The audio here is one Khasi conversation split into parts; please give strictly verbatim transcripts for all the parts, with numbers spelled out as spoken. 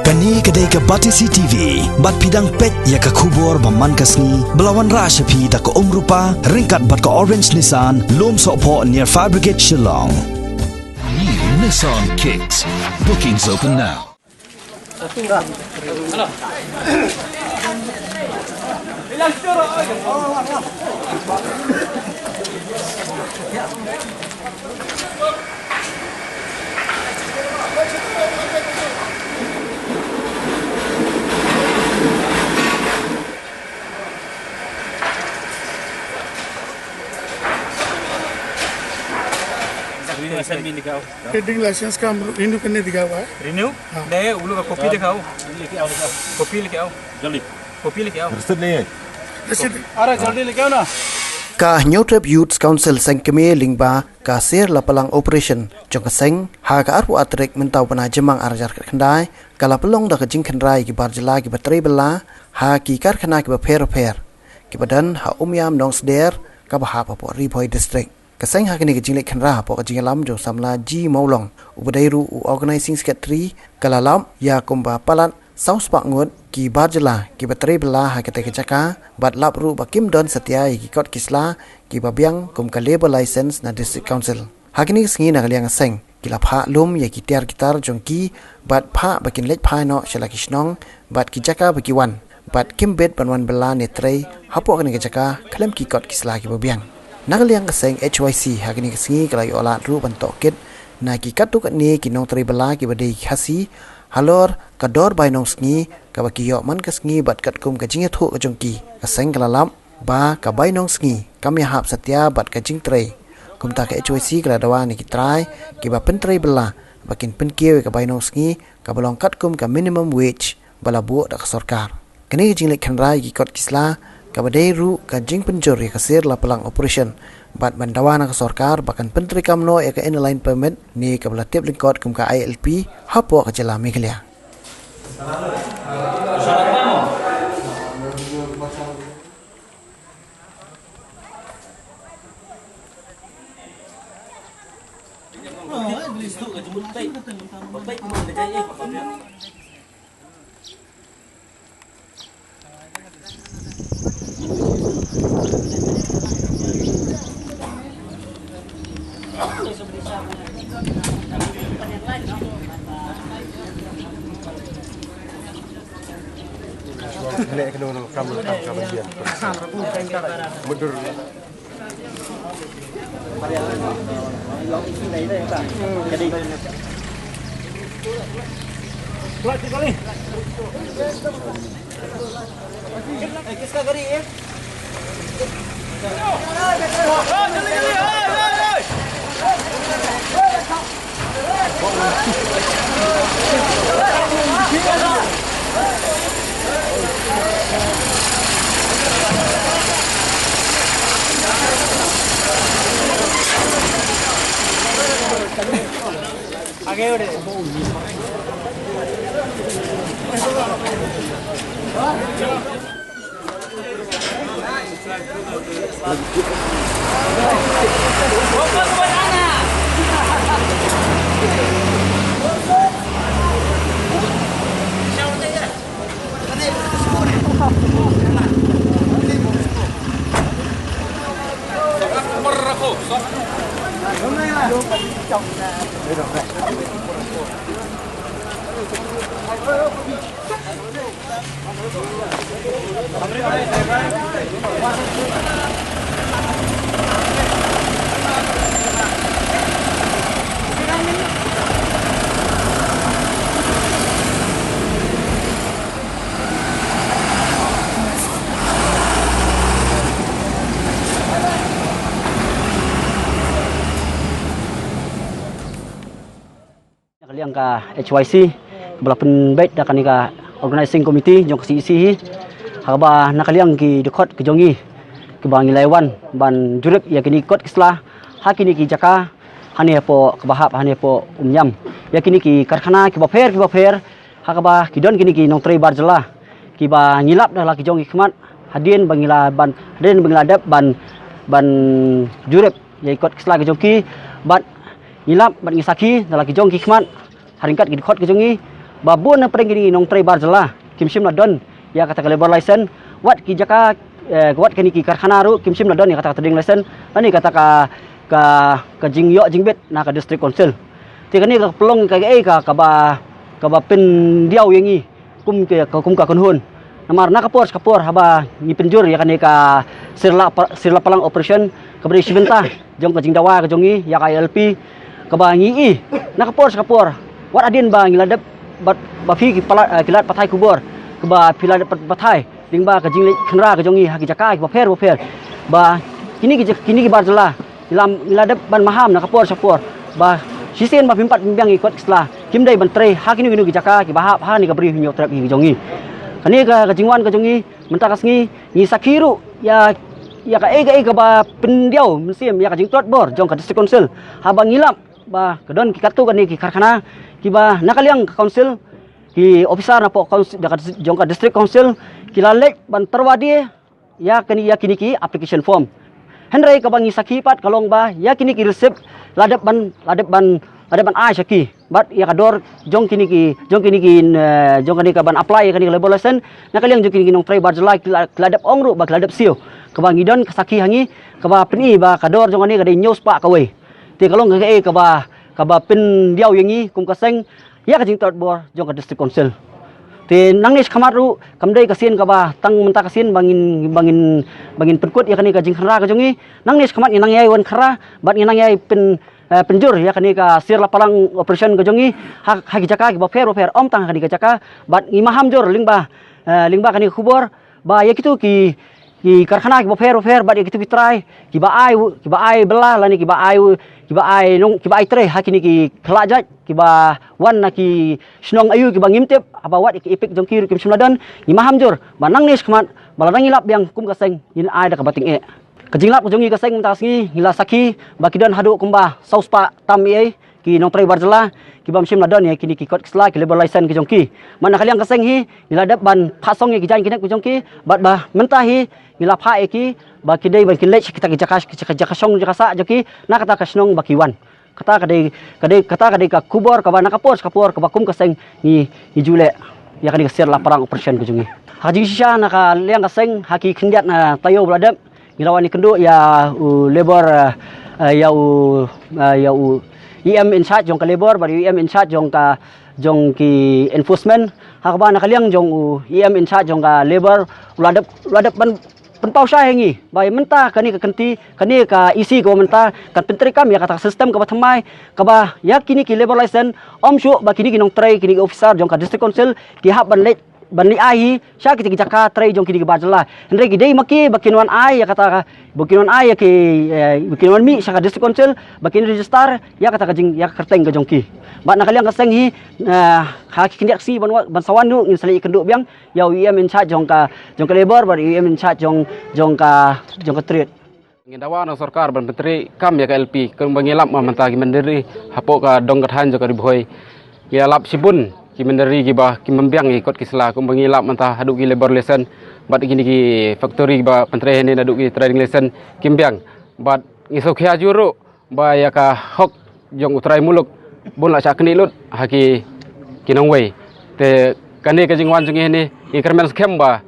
Kane ka dei ka Batesi T V, bad phi dang peit ïa ka khubor ba man ka sngi, ba la wanrah sha phi da ka Umrupa, ryngkat bad ka Orange Nissan, Lumsohphoh near Fire Brigade, Shillong. New Nissan Kicks. Bookings open now. Trading license ka renew karne dikha hua hai. Renew? हाँ। नहीं, वो लोग का कॉपी दिखाओ। कॉपी लेके आओ। जल्दी। कॉपी लेके आओ। रसीद नहीं है। रसीद। अरे, जल्दी लेके आओ ना। Ka Hynñiewtrep Youth Council seng kmie lyngba ka Ser Lapalang Operation jong ka seng, ha ka arphew ar tarik mynta u bnai Jymmang ar hajar khatkhyndai, ka la pynlong da ka jingkhynra ïa ki bar jylla kiba trei bylla ha ki karkhana kiba pher bapher, kiba don ha Umiam Nongsder, kaba hap hapoh Ri Bhoi District. Ka seng ha kane ka jingleit khynra hapoh ka jingïalam jong u samla G Mawlong, uba dei ruh u Organising Secretary, ka la lap ïa kumba palat saw spah ngut ki bar jylla kiba trei bylla ha katei ka jaka, bad lap ruh ba kim don satia ïa ki kot ki sla kiba biang kum ka labour license na District Council. Ha kine ki sngi na ka liang ka seng, ki la phah lum ïa ki tiar ki tar jong ki, bad phah ba kin leit phai noh sha la ki shnong bad ki jaka ba ki wan, bad kim bit ban wan bylla ne trei hapoh kane ka jaka khlem ki kot ki sla kiba biang. Na ka liang ka seng H Y C ha kine ki sngi ka la ïoh lad ruh ban tohkit na ki katto katne ki nongtrei bylla kiba dei ki Khasi halor ka dor bainong sngi kaba ki ïoh man ka sngi, bad katkum ka jingïathuh ka jong ki, ka seng ka la lap ba ka bainong sngi kam ïahap satia bad ka jingtrei. Kumta ka H Y C ka la dawa na ki trai kiba pyntrei bylla ba kin pynkiew ïa ka bainong sngi kaba long katkum ka minimum wage ba la buh da ka sorkar. Kane ka jingleit khynra ïa ki kot ki sla kaba dei ruh ka jingpynjur ïa ka Ser Lapalang Operation, bad ban dawa na ka sorkar ba kan pyntreikam noh ïa ka Inner Line Permit ne kaba la tip lyngkot kum ka I L P hapoh ka jylla Meghalaya. Na ka liang ka H Y C, kaba la pynbeit da kane ka Organizing Committee jong ka C E C hi, ha kaba na ka liang ki dkhot ka jong ngi, kiba ngi la wan ban jurip ïa kine ki kot ki sla ha kine ki jaka, hangne hapoh kaba hap hangne hapoh Umïam, ïa kine ki karkhana kiba pher kiba pher, ha kaba ki don kine ki nongtrei bar jylla, kiba ngi lap da la ki jong ki khmat, hadien ba ngi la ban, hadien ba ngi la dep ban, ban jurip ïa ki kot ki sla ki jong ki, bad ngi lap bad ngi sakhi da la ki jong ki khmat, ha ryngkat ki dkhot ki jong ngi, ba bun na pdeng kine ki nongtrei bar jylla kim shym la don ïa kata ka labour license, wat ki jaka, eh, wat kine ki karkhana ruh kim shym la don ïa kata ka trading license, lane kata ka, ka, ka jingïoh jingbit na ka district council. Te kane ka pynlong ka, ka, ka, kaba, kaba pyndiaw ïa ngi kum ka, ka, kum ka kynhun. Namar na ka por sha ka por haba ngi pynjur ïa kane ka sir la pa-, sir la palang operation kaba dei shi bynta jong ka jingdawa ka jong ngi ïa ka I L P, kaba ngi i na ka por sha ka por, wat hadien ba ngi la dep ba, ba phi ki palat, eh, ki lad pathai khubor, kaba phi la dep pat-, pathai lyngba ka jingleit khynra ka jong ngi ha ki jaka kiba pher ba pher, ba kine ki ja-, kine ki bar jylla ngi la, ngi la dep ban maham na ka por sha ka por ba shisien ba phim pat phim biang ïa ki kot ki sla, kim dei ban trei ha kino kino ki jaka kiba hap ha kane ka Bri Hynñiewtrep hi ka jong ngi. Kane ka, ka jingwan ka jong ngi mynta ka sngi, ngi sakhi ruh ïa, ïa kaei kaei kaba pyndiaw mynsiem ïa ka jingtlot bor jong ka district council, haba ngi lap ba ka don ki katto katne ki karkhana kiba na ka liang ka council, ki officer napoh council, da ka dis-, jong ka district council, ki la leit ban tyrwa die ïa kine, ïa kine ki application form. Hynrei kaba ngi sakhi pat ka long ba ïa kine ki receipt la dep ban, la dep ban, la dep ban ai sha ki, bad ïa ka dor jong kine ki, jong kine ki, eh, jong kine ka ban apply ïa kine ki labour license na ka liang jong kine ki nongtrei bar jylla ki la, ki la dep ong ruh ba ki la dep siew. Kaba ngi don ka sakhi ha ngi kaba pyni ba ka dor jong kane ka dei hynñiew spah kawei. Te ka long ka, kaei kaba, kaba pyndiaw ïa ngi kum ka seng ïa ka jingtlot bor jong ka district council. Te nangne shakhmat ruh kam dei ka sien kaba tang mynta ka sien ba ngin, ba ngin, ba ngin pynkut ïa kane ka jingkhynra ka jong ngi. Nangne shakhmat ngi nang ïai wan khynra bad ngi nang ïai pyn, eh, pynjur ïa kane ka sir la palang operation ka jong ngi ha, ha ki jaka kiba pher ba pher, ym tang ha kane ka jaka, bad ngi maham jur lyngba, eh, lyngba kane ka khubor ba ïa kito ki, ki karkhana kiba pher ba pher bad ïa kito ki trai kiba ai, kiba ai bylla lane kiba ai, kiba ai nong, kiba ai trei ha kine ki khlajait kiba wan na ki shnong aïu kiba ngim tip, haba wat ïa ki EPIC jong ki ruh kim shym la don. Ngi maham jur ba nangne shakhmat ba lada ngi lap biang kum ka seng ngin ai da kaba tyngeh. Ka jinglap ka jong ngi ka seng mynta ka sngi ngi la sakhi ba ki don haduh kumba saw spah tam ei ei ki nongtrei bar jylla kiba ym shym la don ïa kine ki kot ki sla, ki labour license ki jong ki. Bad na ka liang ka seng hi ngi la dep ban phah song ïa ki jaiñ ki nep ki jong ki, bad ba mynta hi ngi la phah ïa ki ba ki dei ban kin leit sha kita ki jaka, ki jaka, jaka shong jaka sah jong ki na kata ka shnong ba ki wan. Kata ka dei, ka dei, kata ka dei ka khubor kaba na ka por sha ka por kaba kum ka seng ngi, ngi ju leh ïa kane ka sir la palang operation ka jong ngi. Ha ka jingshisha na ka liang ka seng ha ki khyndiat na taïew ba la dep ngi la wan ïakynduh ïa u labour, eh, eh, ïa u, eh, ïa u EM in charge jong ka labour bad u EM in charge jong ka, jong ki enforcement. Ha kaba na ka liang jong u EM in charge jong ka labour u la dep, u la dep ban pynpaw shai ha ngi ba mynta kane ka kynti, kane ka EC kaba mynta kan pyntreikam ïa kata ka system kaba thymmai, kaba ïa kine ki labour license ym shuh ba kine ki nongtrei, kine ki officer jong ka district council ki hap ban leit, ban leit ai hi sha kita ki jaka trei jong kine ki bar jylla. Hynrei ki dei ma ki ba kin wan ai ïa kata ka, ba kin wan ai ïa ki, eh, ba kin wan mih sha ka district council ba kin register ïa kata ka jing, ïa ka kyrteng ka jong ki. Bad na ka liang ka seng hi, eh, ha ki khyndiat ka sngi ban wa-, ban sa wan ruh ngin sa leit ïakynduh biang ïa u EM in charge jong ka, jong ka labour bad u EM in charge jong, jong ka, jong ka trade. Ngin dawa na sorkar ban pyntreikam ïa ka LP kumba ngi lap ma mynta ki mynder ri hapoh ka dong ka thaiñ jong ka Ri Bhoi. Ngi lap shibun ki mynder ri kiba kim biang ïa ki kot ki sla kumba ngi lap mynta haduh ki labour license bad kine ki factory kiba pyntrei hangne naduh ki trading license kim biang. Bad ngi sngewkhia jur ruh ba ïa ka hok jong u trai muluk bun la shah knieh lut ha ki, ki nongwei. Te kane ka jingwan jong ngi hangne ngi kyrmen skhem ba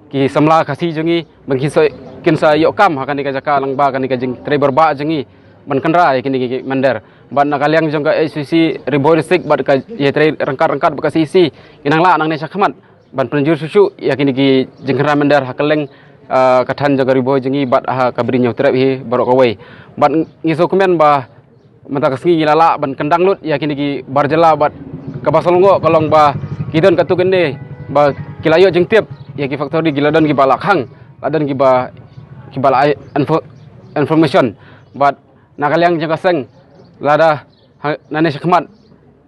ki samla Khasi jong ngi ban kin sa, kin sa ïoh kam ha kane ka jaka lyngba kane ka jingtrei bor ba jong ngi ban kynra ïa kine ki mynder. Bad na ka liang jong ka HCC Ri Bhoi District bad ka ïatrei ryngkat ryngkat bad ka CEC ngi nang lah nangne shakhmat ban pynjur shuh shuh ïa kine ki jingkynra mynder ha kylleng, ah, ka thaiñ jong ka Ri Bhoi jong ngi bad ha ka Bri Hynñiewtrep hi baroh kawei. Bad ngi sngewkmen ba mynta ka sngi ngi la lah ban kyndang lut ïa kine ki bar jylla bad kaba sngewlyngngoh ka long ba ki don katto katne ba ki la ïoh jingtip ïa ki factory, ki la don kiba la khang, la don kiba, kiba la ai info-, information. Bad na ka liang jong ka seng lada ha, nangne shakhmat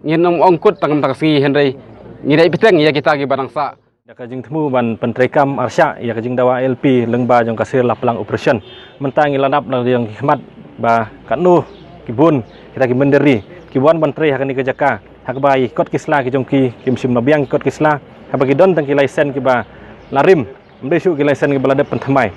ngin ym ong kut tang mynta ka sngi hynrei ngi dei bteng ïa kita kiba dang sah. Da ka jingthmu ban pyntreikam arshah ïa ka jingdawa LP lyngba jong ka sir la palang operation. Mynta ngi la dap la jong ki khmat ba katno ki bun kita ki mynder ri ki wan ban trei ha kane ka jaka ha kaba ïa ki kot ki sla ki jong ki kim shym la biang ki kot ki sla haba ki don tang ki license kiba la rim, ym dei shuh ki license kiba la dep pynthymmai.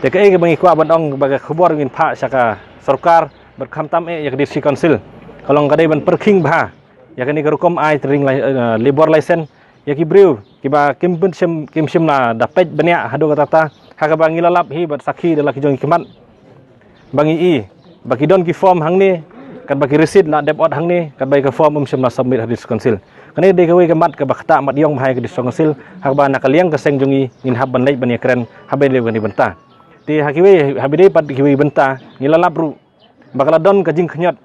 Te kaei kaba ngi kwah ban ong ba ka khubor ngin phah sha ka sorkar bad khamtam eh ïa ka District Council ka long ka dei ban pyrkhing bha ïa kane ka rukom ai training li-, eh, labour license ïa ki briew kiba kim pynshim, kim shym la da peit bniah haduh katta katta, ha kaba ngi la lap hi bad sakhi da la ki jong ki khmat ba ngi i ba ki don ki form hangne, katba ki receipt la dep ot hangne, katba ïa ka form ym shym la submit ha District Council. Kane dei kawei ka mat kaba ktah mat ïong bha ïa ka District Council, ha kaba na ka liang ka seng jong ngi ngin hap ban leit ban ïakren haba ïadei bad kane ka bynta. Te ha kiwei, haba ïadei pat kiwei bynta, ngi la lap ruh ba ka la don ka jingkhñiot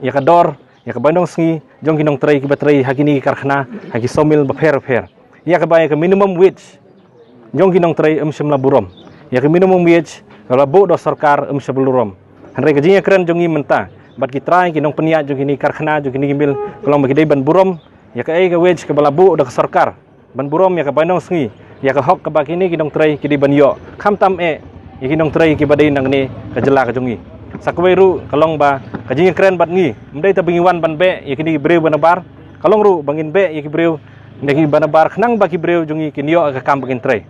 ïa ka dor, ïa ka bainong sngi jong ki nongtrei kiba trei ha kine ki karkhana, ha ki sawmill bapher bapher, ïa kaba ïa ka minimum wage jong ki nongtrei ym shym la burom. Ïa ka minimum wage kaba la buh da sorkar ym shym la burom. Hynrei ka jingïakren jong ngi mynta bad ki trai, ki nongpynïaid jong kine ki karkhana, jong kine ki mill, ka long ba ki dei ban burom ïa kaei ka wage kaba la buh da ka sorkar, ban burom ïa ka bainong sngi, ïa ka hok kaba kine ki nongtrei ki dei ban ïoh, khamtam eh ïa ki nongtrei kiba dei nangne ka jylla ka jong ngi. Sa kawei ruh ka long ba ka jingïakren bad ngi ym dei tang ba ngi wan ban beh ïa kine ki briew ba nabar, ka long ruh ba ngin beh ïa ki briew, ïa kiba nabar, khnang ba ki briew jong ngi kin ïoh ïa ka kam ba kin trei.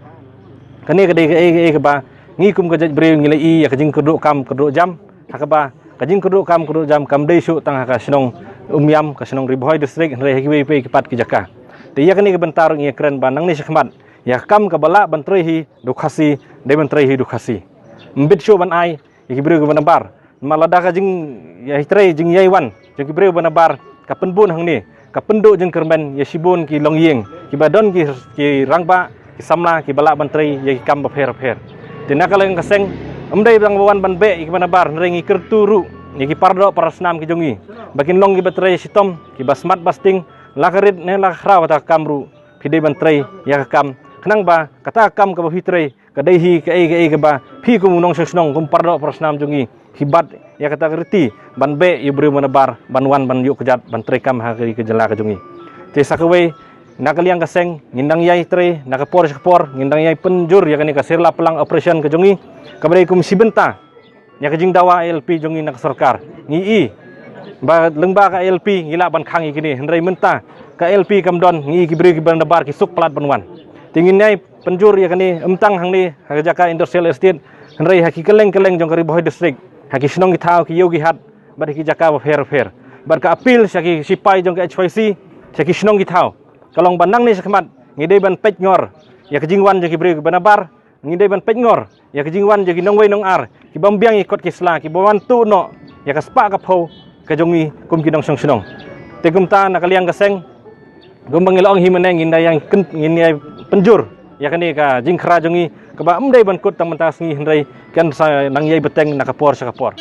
Kane ka dei kaei kaei kaba ngi kum ka jaitbynriew ngi la i ïa ka jingkyrduh kam kyrduh jam, ha kaba ka jingkyrduh kam kyrduh jam kam dei shuh tang ha ka shnong Umiam, ka shnong Ri Bhoi District, hynrei ha kiwei pat ki jaka. Te ïa kane ka bynta ruh ngi ïakren ba nangne shakhmat ïa ka kam kaba lah ban trei hi da u Khasi, dei ban trei hi da u Khasi. Ym bit shuh ban ai ïa ki briew kiba nabar. Namar lada ka jing, ïa, hi trei jingïai wan jong ki briew ba nabar ka pynbun hangne, ka pynduh jingkyrmen ïa shibun ki longïing kiba don ki, ki rangbah, ki samla kiba lah ban trei ïa ki kam bapher bapher. Te na ka liang ka seng, ym dei tang ba wan ban beh ïa kiba nabar, hynrei ngi kyrkhu ruh ïa ki paradoh parasnam ki jong ngi ba kin long kiba trei shitom, kiba smat basting, la ka rit ne la ka khraw kata ka kam ruh phi dei ban trei ïa ka kam, khnang ba kata ka kam kaba phi trei ka dei hi kaei kaei kaba phi kum u nongshong shnong, kum paradoh parasnam jong ngi, phi bat ïa kata ka riti ban beh ïa u briew ba nabar ban wan ban ïuh kjat ban trei kam ha ka ri ka jylla ka jong ngi. Te sa kawei, na ka liang ka seng ngin dang ïai trei na ka por sha ka por, ngin dang ïai pynjur ïa kane ka syrla plang operation ka jong ngi, kaba dei kum shi bynta ïa ka jingdawa I L P jong ngi na ka sorkar. Ngi i ba lyngba ka I L P ngi lah ban khang ïa kine, hynrei mynta ka I L P kam don, ngi i ki briew kiba nabar ki suk palat ban wan. Te ngin ïai pynjur ïa kane ym tang hangne ha ka jaka Industrial Estate, hynrei ha ki kylleng kylleng jong ka Ri Bhoi District, ha ki shnong ki thaw, ki ïew ki hat, bad ha ki jaka bapher bapher. Bad ka appeal sha ki shipai jong ka H Y C, sha ki shnong ki thaw, ka long ba nangne shakhmat ngi dei ban peit ngor ïa ka jingwan jong ki briew kiba nabar, ngi dei ban peit ngor ïa ka jingwan jong ki nongwei nongar kibym biang ïa ki kot ki sla, kiba wan tuh noh ïa ka spah ka phew ka jong ngi kum ki nongshong shnong. Te kumta na ka liang ka seng, kumba ngi la ong hi mynne, ngin da ïa kyn-, ngin ïa pynjur ïa kane ka jingkhra jong ngi kaba ym dei ban kut tang mynta ka sngi, hynrei kan sa nang ïai bteng na ka por sha ka por.